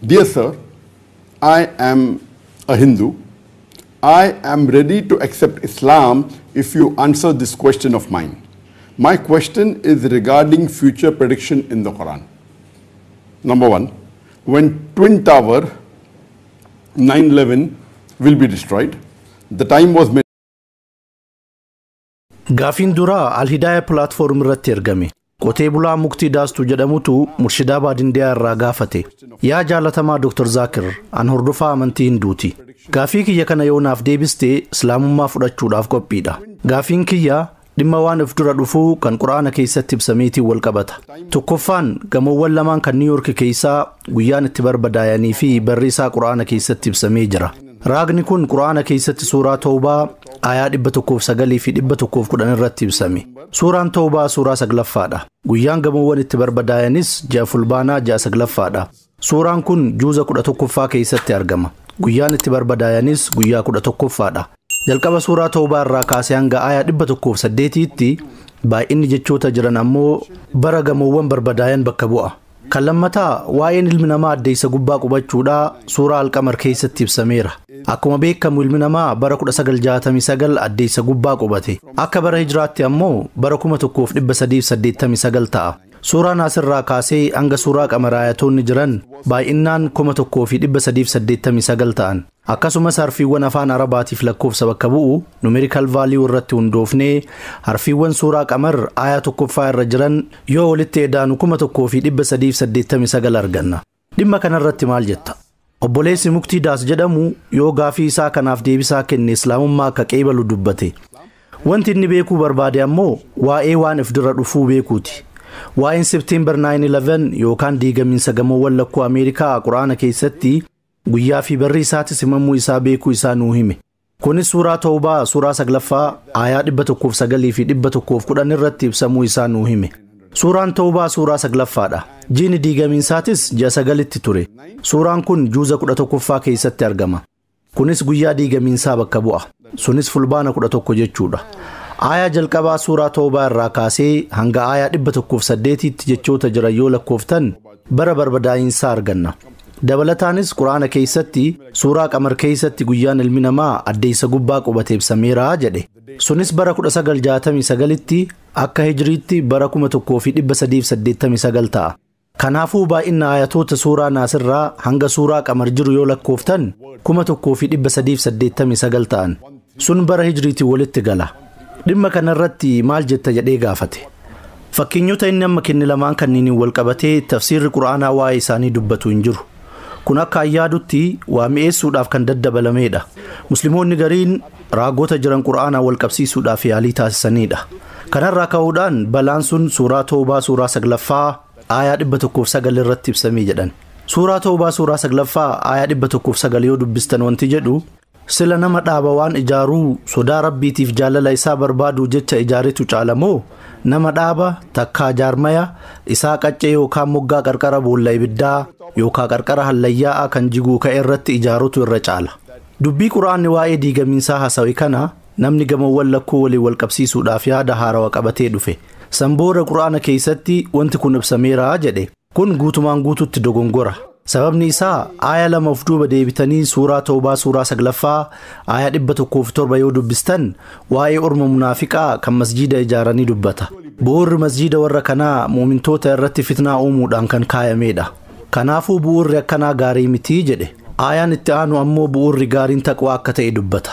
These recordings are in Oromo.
Dear sir, I am a Hindu. I am ready to accept Islam if you answer this question of mine. My question is regarding future prediction in the Quran. Number one, when Twin Tower 9/11 will be destroyed, the time was made. Gaafiin duraa Alhidaaya Platform irratti ergame. Qotee bulaa Muktii Daastuu jedhamutu Murshidaabaa Dindiyaa irraa gaafate. Yaa jaalatamaa Dr. Zaakir, an hordofaa amantii Hinduuti. Gaafii kiyya kana yoo naaf deebiste, Islaamummaa fudhachuudhaaf qophiidha. Gaafiin kiyya dhimma waan of dura dhufuu kan Quraana keessatti ibsameetiin wal qabata. Tokkoffaan, gamoowwan lamaan kan Niw Yoork keessaa guyyaan itti barbadaayanii fi barri isaa Quraana keessatti ibsamee jira. Raagni kun Quraana keessatti suuraa Tawbaa aayaa 109 fi 110 irratti ibsame. Suuraan Tawbaa suuraa saglaffaadha. Guyyaan gamoowwan itti barbadaayanis ji'a Fulbaanaa ji'a saglaffaadha. Suuraan kun juuza 11ffaa keessatti argama. Guyyaan itti barbadaayanis guyyaa 11ffaadha. Jalqaba suuraa Tawbaa irraa kaasee hanga aayaa 108tti baay'inni jechoota jiran ammoo bara gamoowwan barbadaayan bakka bu'a. Kan lammataa, waa'een ilmi namaa addeessa gubbaa qubachuudhaa suuraa Alqamar keessatti ibsameera. Akkuma beekamu, ilmi namaa bara 1969 addeessa gubbaa qubate. Akka bara hijiraatti ammoo bara 1389 ta'a. Suuraa Naasirraa kaasee hanga suuraa Qamar ayatoonni jiran baay'innaan 1389 ta'an. Akkasumas harfiiwwan afaan Arabaatiif lakkoofsa bakka bu'u numerical value irratti hundoofnee, harfiiwwan suuraa Qamar aayaa tokkoffaa irra jiran yoo walitti edaanu 1389 arganna. Dhimma kanarratti maal jetta? Obboleessi Muktii Daas jedhamu yoo gaafii isaa kanaaf deebisaa kenne, Islaamummaa akka qeebalu dubbate. Wanti inni beekuu barbaade ammoo waa'ee waan if dura dhufuu beekuuti. Waa'een September 9/11 yookaan diigamiinsa gamoowwan lakkuu Ameerikaa Quraana keessatti guyyaa fi barri isaatis himamuu isaa beekuu isaa nuu hime. Kunis suuraa Tawbaa suuraa saglaffaa aayaa 109 fi 110 irratti ibsamuu isaa nuu hime. Suuraan Tawbaa suuraa saglaffaadha. Jiini diigamiinsaatis ji'a sagalitti ture. Suuraan kun juuza 11ffaa keessatti argama. Kunis guyyaa diigamiinsaa bakka bu'a. Sunis Fulbaana 11 jechuudha. Aayaa jalqabaa suuraa Tawbaa irraa kaasee hanga aayaa 108tti jechoota jiran yoo lakkooftan, bara barbadaa'insaa arganna. Dabalataanis Quraana keessatti suuraa Qamar keessatti guyyaan ilmi namaa addeessa gubbaa qubate ibsameera jedhe. Sunis bara 1969tti, akka hijiriitti bara 1389 ta'a. Kanaafuu baay'ina ayatoota suuraa Naasirraa hanga suuraa Qamar jiru yoo lakkooftan, 1389 ta'an. Sun bara hijiriitiin walitti gala. Dhimma kanarratti maal jetta jedhee gaafate. Fakkeenyota inni amma kenne lamaan kanniiniin wal qabatee tafsiirri Quraanaa waa'ee isaanii dubbatu hin jiru. Kun akka ayyaadutti waa mi'eessuudhaaf kan daddabalameedha. Musliimoonni gariin raagota jiran Quraanaa wal qabsiisuudhaaf yaalii taasisanidha. Kanarraa ka'uudhaan balaan sun suuraa Toobaa suuraa saglaffaa aayaa 109 irratti ibsamee jedhan. Suuraa Toobaa suuraa saglaffaa aayaa 109 yoo dubbistan, wanti jedhu, "Sila nama dhaaba waan ijaaruu sodaa Rabbiitiif jaalala isaa barbaaduu jecha ijaaretu caalamoo, nama dhaaba takkaa jaarmaya isaa qaccee yookaan moggaa qarqara boolla ibiddaa yookaan qarqara hallayyaa'aa kan jiguu ka'e irratti ijaarutu irra caala?" Dubbii Quraanni waa'ee diigamiinsaa haasawe kana namni gamoowwan lakkuu waliin wal qabsiisuudhaaf yaada haarawa qabatee dhufe. Sanboora Quraana keessatti wanti kun ibsameera jedhe. Kun guutumaan guututti dogongora. Sababni isaa, aaya lama of duuba deebitanii suuraa Toobaa suuraa saglaffaa aaya 107 yoo dubbistan, waa'ee orma munaafiqaa kan masjiida ijaaranii dubbata. Bu'uurri masjiida warra kanaa muumintoota irratti fitnaa uumuudhaan kan kaayamedha. Kanaafuu bu'uurri akkanaa gaarii mitii jedhe. Aayaan itti aanu ammoo bu'uurri gaariin taqwaa akka ta'e dubbata.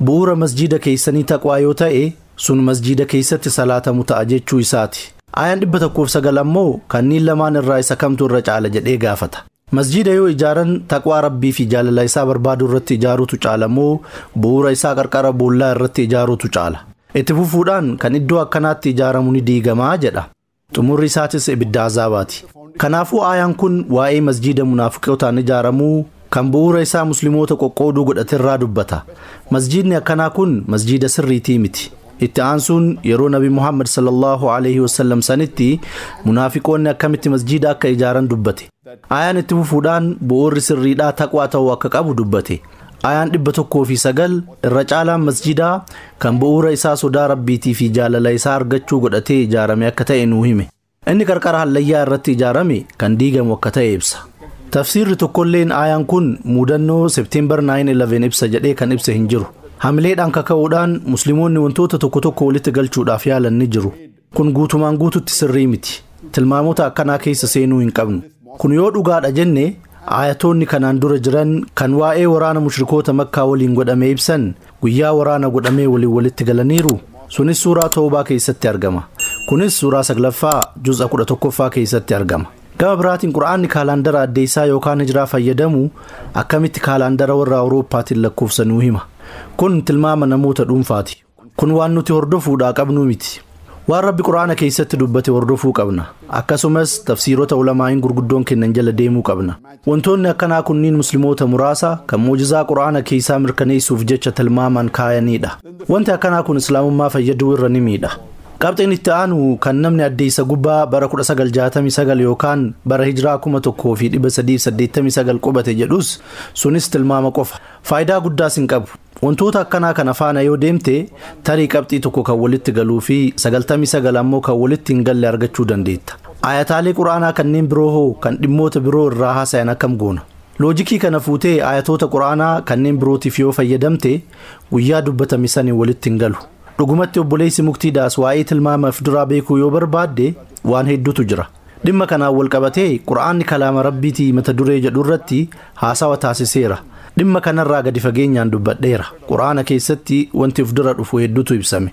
Bu'uura masjiida keessanii taqwaa yoo ta'e, sun masjiida keessatti salaatamu ta'a jechuu isaati. Aayaan 109 ammoo kanneen lamaan irraa isa kamtu irra caala jedhee gaafata. Masjiida yoo ijaaran taqwaa Rabbii fi jaalala isaa barbaadu irratti ijaaruutu caala moo, bu'uura isaa qarqara boollaa irratti ijaaruutu caala? Itti fufuudhaan kan iddoo akkanaatti ijaaramu ni diigamaa jedha. Xumurri isaatis ibidda azaabaati. Kanaafuu aayaan kun waa'ee masjiida munaafiqootaan ijaaramuu kan bu'uura isaa musliimoota qoqqooduu godhaterraa dubbata. Masjiidni akkanaa kun masjiida sirriitii miti. Itti aansuun yeroo Nabi Muhammad sallallahu alaihi wasallam sanitti munaafiqoonni akkamitti masjiida akka ijaaran dubbate. Aayaan itti fufuudhaan bu'uurri sirriidhaa taqwaa ta'uu akka qabu dubbate. Aayaan 109 irra caalaan masjiidaa kan bu'uura isaa sodaa Rabbiitii fi jaalala isaa argachuu godhatee ijaarame akka ta'e nuu hime. Inni qarqara hallayyaa irratti ijaarame kan diigamu akka ta'e ibsa. Tafsiirri tokkolleen aayaan kun mudannoo September 9/11 ibsa jedhee kan ibse hin jiru. Hamileedhaan kaka'uudhaan musliimoonni wantoota tokko tokko walitti galchuudhaaf yaalan ni jiru. Kun guutumaan guututti sirrii miti. Tilmaamota akkanaa keessa seenuu hin qabnu. Kun yoo dhugaadha jenne aayatoonni kanaan dura jiran kan waa'ee waraana mushrikoota Makkaa waliin godhamee ibsan guyyaa waraana godhamee waliin walitti galaniiru. Sunis suuraa Toobaa keessatti argama. Kunis suuraa 9ffaa juz'a 11ffaa keessatti argama. Gama biraatiin Qur'aanni kaalaandara addeessaa yookaan hijiraa fayyadamu akkamitti kaalaandara warra Awurooppaatiin lakkoofsanuu hima. Kun tilmaama namoota dhuunfaati. Kun waan nuti hordofuudhaa qabnu miti. Waan Rabbi Qur'aana keessatti dubbate hordofuu qabna. Akkasumas tafsiirota ulamaa'iin gurguddoon kennan jala deemuu qabna. Wantoonni akkanaa kunniin musliimoota muraasa kan muujizaa Qur'aana keessaa mirkaneessuuf jecha tilmaamaan kaayanidha. Wanti akkanaa kun islaamummaa fayyaduu irra ni miidha. Qabxiin itti aanu kan namni addeessa gubbaa bara 1969 yookaan bara hijiraa 1389 qubate jedhus sunis tilmaama qofa. Faayidaa guddaas hin qabu. Wantoota akkanaa kana faana yoo deemte tarii qabxii tokko kan walitti galuu fi 99 ammoo kan walitti hin galle argachuu dandeetta. Ayataalee Qur'aanaa kanneen biroo hoo kan dhimmoota biroo irraa haasayan akkam goona? Loojikii kana fuutee ayatoota Qur'aanaa kanneen birootiif yoo fayyadamte guyyaa dubbatame sanii walitti hin galu. Dhugumatti obboleessi Muktiidaas waa'ee tilmaamaaf duraa beekuu yoo barbaadde waan hedduutu jira. Dhimma kanaan wal qabatee Qur'aanni kalaama Rabbiitii mata duree jedhu irratti haasawa taasiseera. Dhimma kanarraa gadi fageenyaan dubbadheera. Qur'aana keessatti wanti of dura dhufu hedduutu ibsame.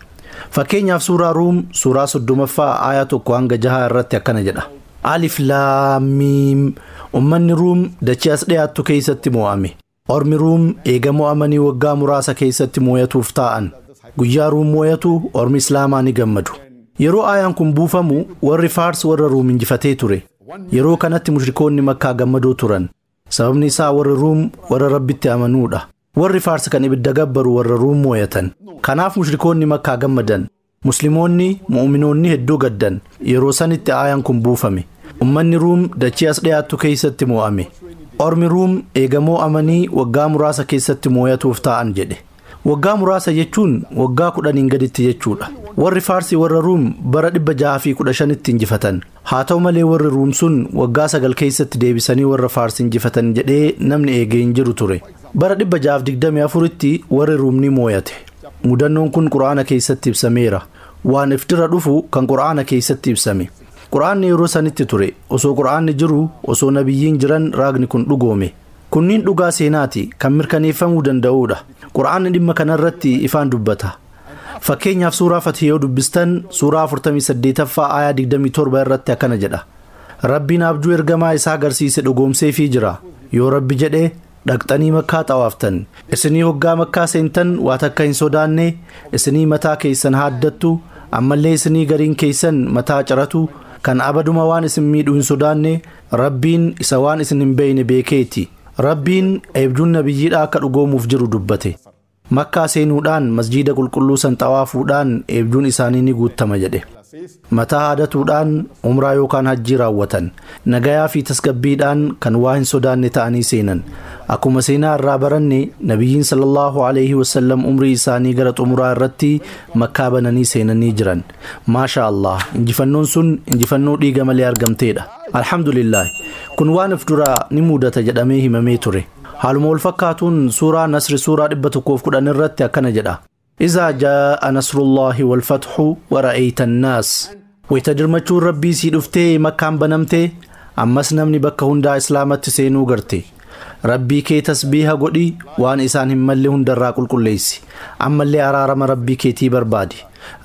Fakkeenyaaf suuraa Ruum suuraa 30ffaa aayaa 1 hanga 6 irratti akkana jedha. Alif Laam Miim. Ummanni Ruum dachee as dhiyaattu keessatti mo'ame. Ormi Ruum eega mo'amanii waggaa muraasa keessatti mo'atuuf taa'an. Guyyaa Ruum mo'atu ormi Islaamaa ni gammadu. Yeroo aayaan kun buufamu warri Faars warra Ruum injifatee ture. Yeroo kanatti mushrikoonni Makkaa gammadoo turan. Sababni isaa warri Ruum warra Rabbitti amanuudha. Warri Faars kan ibidda gabbaru warra Ruum mo'atan. Kanaaf mushrikoonni Makkaa gammadan. Musliimoonni mu'uminoonni hedduu gaddan. Yeroo sanitti aayaan kun buufame. Ummanni Ruum dachee as dhiyaattu keessatti mo'ame. Ormi Ruum eega mo'amanii waggaa muraasa keessatti mo'atuuf taa'an jedhe. Waggaa muraasa jechuun waggaa 10 gaditti jechuudha. Warri Faarsi warra Ruum bara 615tti injifatan. Haa ta'u malee warri Ruum sun waggaa 9 keessatti deebisanii warra Faarsi injifatan jedhee namni eegee hin jiru ture. Bara 624tti warri Ruum ni mo'ate. Mudannoon kun Qur'aana keessatti ibsameera. Waan iftira dhufu kan Qur'aana keessatti ibsame. Qur'aanni yeroo sanitti ture. Osoo Qur'aanni jiru, osoo nabiyyiin jiran raagni kun dhugoome. Kunniin dhugaa seenaati kan mirkaneeffamuu danda'uudha. Qur'aanni dhimma kanarratti ifaan dubbata. Fakkeenyaaf suuraa Fatih yoo dubbistan suuraa 48ffaa aayaa 27 irratti akkana jedha. Rabbiin abjuu ergamaa isaa agarsiise dhugoomseefii jira. Yoo Rabbi jedhe dhaqxanii Makkaa xawaaftan. Isinii hoggaa Makkaa seentan waa takka hin sodaanne, isinii mataa keessan haaddattu, ammallee isinii gariin keessan mataa ciratu, kan abaduma waan isin miidhu hin sodaanne, Rabbiin isa waan isin hin beekne beekeeti. Rabbiin eebjuun nabiyyiidha akka dhugoomuuf jiru dubbate. Makkaa seenuudhaan masjiida qulqulluu san xawaafuudhaan eebjuun isaanii ni guuttama jedhe. Mataa haadatuudhaan umraa yookaan hajjii raawwatan. Nagayaa fi tasgabbiidhaan kan waa hin sodaanne ta'anii seenan. Akkuma seenaa irraa baranne nabiyyiin sallallahu alaihi wasallam umrii isaanii gara xumuraa irratti Makkaa bananii seenanii jiran. Maasha Allah, injifannoon sun injifannoo dhiiga malee argamteedha. Alhamdulillah, kun waan of duraa ni mudata jedhamee himamee ture. Haaluma wal fakkaatuun suuraa Nasri suuraa 110 irratti akkana jedha. Izaa jaa'a nasrullahi wal fathu wa ra'ayta an-naas. Wayita dirmachuun Rabbii sii dhuftee Makkaan banamtee ammas namni bakka hundaa Islaamatti seenuu garte. Rabbii kee tasbiiha godhi waan isaan hin malle hundarraa qulqulleessi. Ammallee araarama Rabbii keetii barbaadi.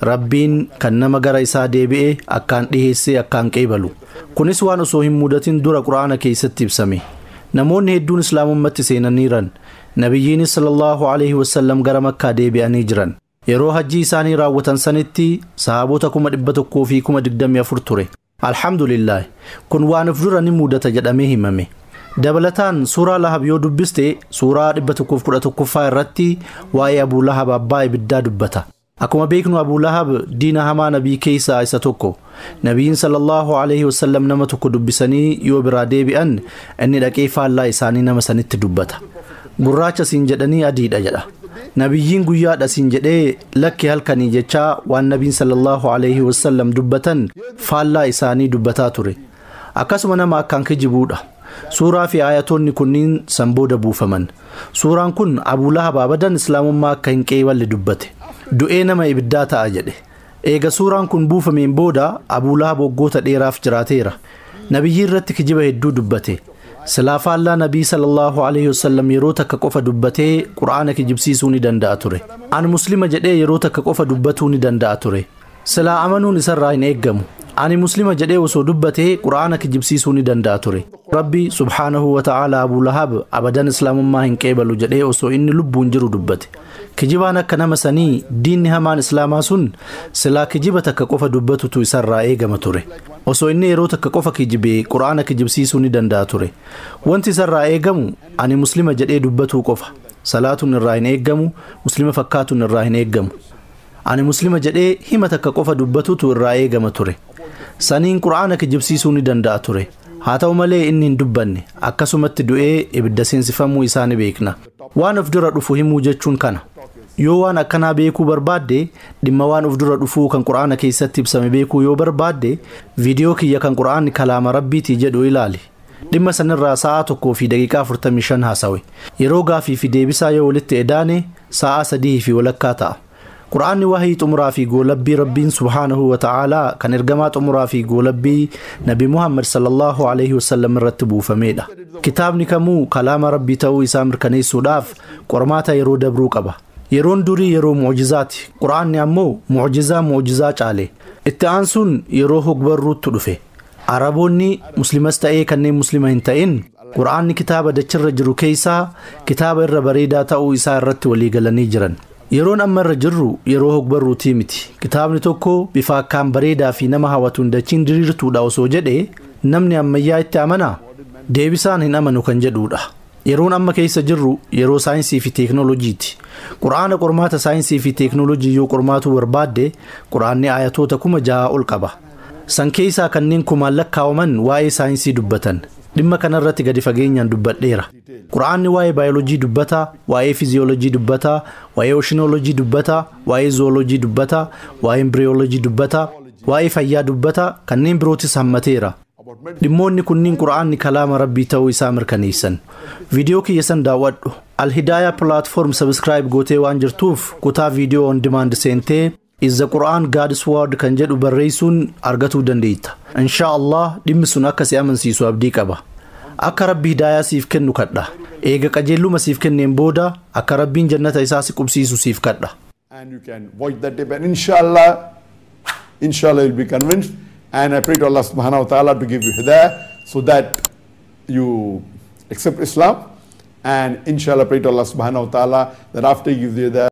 Rabbiin kan nama gara isaa deebi'e akkaan dhiheessee akkaan qeebalu. Kunis waan osoo hin mudatin dura Qur'aana keessatti ibsame. Namoonni hedduun Islaamummaatti seenaniiran. Nabiyyiinis sallallahu alaihi wasallam gara Makkaa deebi'anii jiran. Yeroo hajjii isaanii raawwatan sanitti sahaabota 124,024 ture. Alhamdulillah, kun waan of dura ni mudata jedhamee himame. Dabalataan suuraa Lahab yoo dubbiste suuraa 111ffaa irratti waa'ee Abuu Lahab abbaa ibiddaa dubbata. Akkuma beeknu Abuu Lahab diina hamaa nabii keessaa isa tokko. Nabiyyiin sallallahu alaihi wasallam nama tokko dubbisanii yoo biraa deebi'an inni dhaqee faallaa isaanii nama sanitti dubbata. Gurraacha siin jedhanii adiidha jedha. Nabiyyiin guyyaadha siin jedhee lakki halkanii jechaa waan nabiin sallallahu alaihi wasallam dubbatan faallaa isaanii dubbataa ture. Akkasuma nama akkaan kijibuudha. Suuraa fi ayatoonni kunniin san booda buufaman. Suuraan kun Abuu Lahab abadan Islaamummaa akka hin qeeballe dubbate. Du'ee nama ibiddaa ta'a jedhe. Eega suuraan kun buufameen booda Abuu Lahab waggoota dheeraaf jiraateera. Nabiyyi irratti kijiba hedduu dubbate. Silaa faallaa Nabii sallallahu alaihi wasallam yeroo takka qofa dubbatee Qur'aana kijibsiisuu ni danda'a ture. Ani Muslima jedhee yeroo takka qofa dubbatuu ni danda'a ture. Silaa amanuun isarraa hin eeggamu. Ani Muslima jedhee osoo dubbatee Qur'aana kijibsiisuu ni danda'a ture. Rabbi subhaanahu wa ta'ala Abuu Lahab abadan Islaamummaa hin qeebalu jedhee osoo inni lubbuun jiru dubbate. Kijibaan akka nama sanii diinni hamaan Islaamaa sun silaa kijiba takka qofa dubbatutu isarraa eegama ture. Osoo inni yeroo takka qofa kijibee Qur'aana kijibsiisuu ni danda'a ture. Wanti isarraa eegamu ani Muslima jedhee dubbatuu qofa. Salaatuun irraa hin eeggamu, Muslima fakkaatuun irraa hin eeggamu. Ani Muslima jedhee hima takka qofa dubbatutu irraa eegama ture. Saniin Qur'aana kijibsiisuu ni danda'a ture. Haa ta'u malee inni hin dubbanne, akkasumatti du'ee ibidda seensifamuu isaa ni beekna. Waan of dura dhufu himuu jechuun kana. Yoo waan akkanaa beekuu barbaadde, dhimma waan of dura dhufuu kan Qur'aana keessatti ibsame beekuu yoo barbaadde, viidiyoo kiyya kan Qur'aanni kalaama Rabbiitii jedhu ilaali. Dhimma sanirraa sa'a 1:45 haasawe. Yeroo gaafii fi deebisaa yoo walitti edaane sa'a 3:15 ta'a. Qur'aanni wahii xumuraa fi goolabbii Rabbiin subhaanahu wa ta'aalaa kan ergamaa xumuraa fi goolabbii Nabi Muhammad sallallahu alaihi wasallam irratti buufamedha. Kitaabni kamuu kalaama Rabbii ta'uu isaa mirkaneessuudhaaf qormaata yeroo dabruu qaba. Yeroon durii yeroo mu'jizaati. Qur'aanni ammoo mu'jizaa mu'jizaa caale. Itti aansuun yeroo hogbarruutti dhufe. Araboonni Muslimas ta'ee kanneen Muslima hin ta'in Qur'aanni kitaaba dachirra jiru keessaa kitaaba irra bareedaa ta'uu isaa irratti walii galanii jiran. Yeroon amma irra jirru yeroo hogbarruutii miti. Kitaabni tokko bifa akkaan bareedaa fi nama hawwatuun dachiin diriirtuudha osoo jedhee namni ammayyaa itti amanaa? Deebisaan hin amanu kan jedhudha. Yeroon amma keessa jirru yeroo saayinsii fi teeknooloojiiti. Qur'aana qormaata saayinsii fi teeknooloojii yoo qormaatuu barbaadde Qur'aanni ayatoota 6,000 ol qaba. San keessaa kanneen kumaan lakkaawaman waa'ee saayinsii dubbatan. Dhimma kanarratti gadi fageenyaan dubbadheera. Qur'aanni waa'ee baayoloojii dubbata, waa'ee fiiziyoolojii dubbata, waa'ee oshinoolojii dubbata, waa'ee zoolojii dubbata, waa'ee embriyoolojii dubbata, waa'ee fayyaa dubbata, kanneen birootis hammateera. Dhimmoonni kunniin Qur'aanni kalaama Rabbii ta'uu isaa mirkaneessan. Viidiyoo kiyya san daawwadhu. Al-Hidaaya platform subscribe gootee waan jirtuuf kutaa viidiyoo on demand seentee Is the Quran God's Word kan jedhu barreessuun argatuu dandeetta. Insha Allah dhimmi sun akka si amansiisu abdii qaba. Akka Rabbi hidaayaa siif kennu kadha. Eega qajeelluma siif kenneen booda akka Rabbiin jannata isaa si qubsiisu siif kadha. And you can watch that tape and inshallah, inshallah you'll be convinced. And I pray to Allah subhanahu wa ta'ala to give you hidayah so that you accept Islam. And inshallah pray to Allah subhanahu wa ta'ala that after you give the hidayah,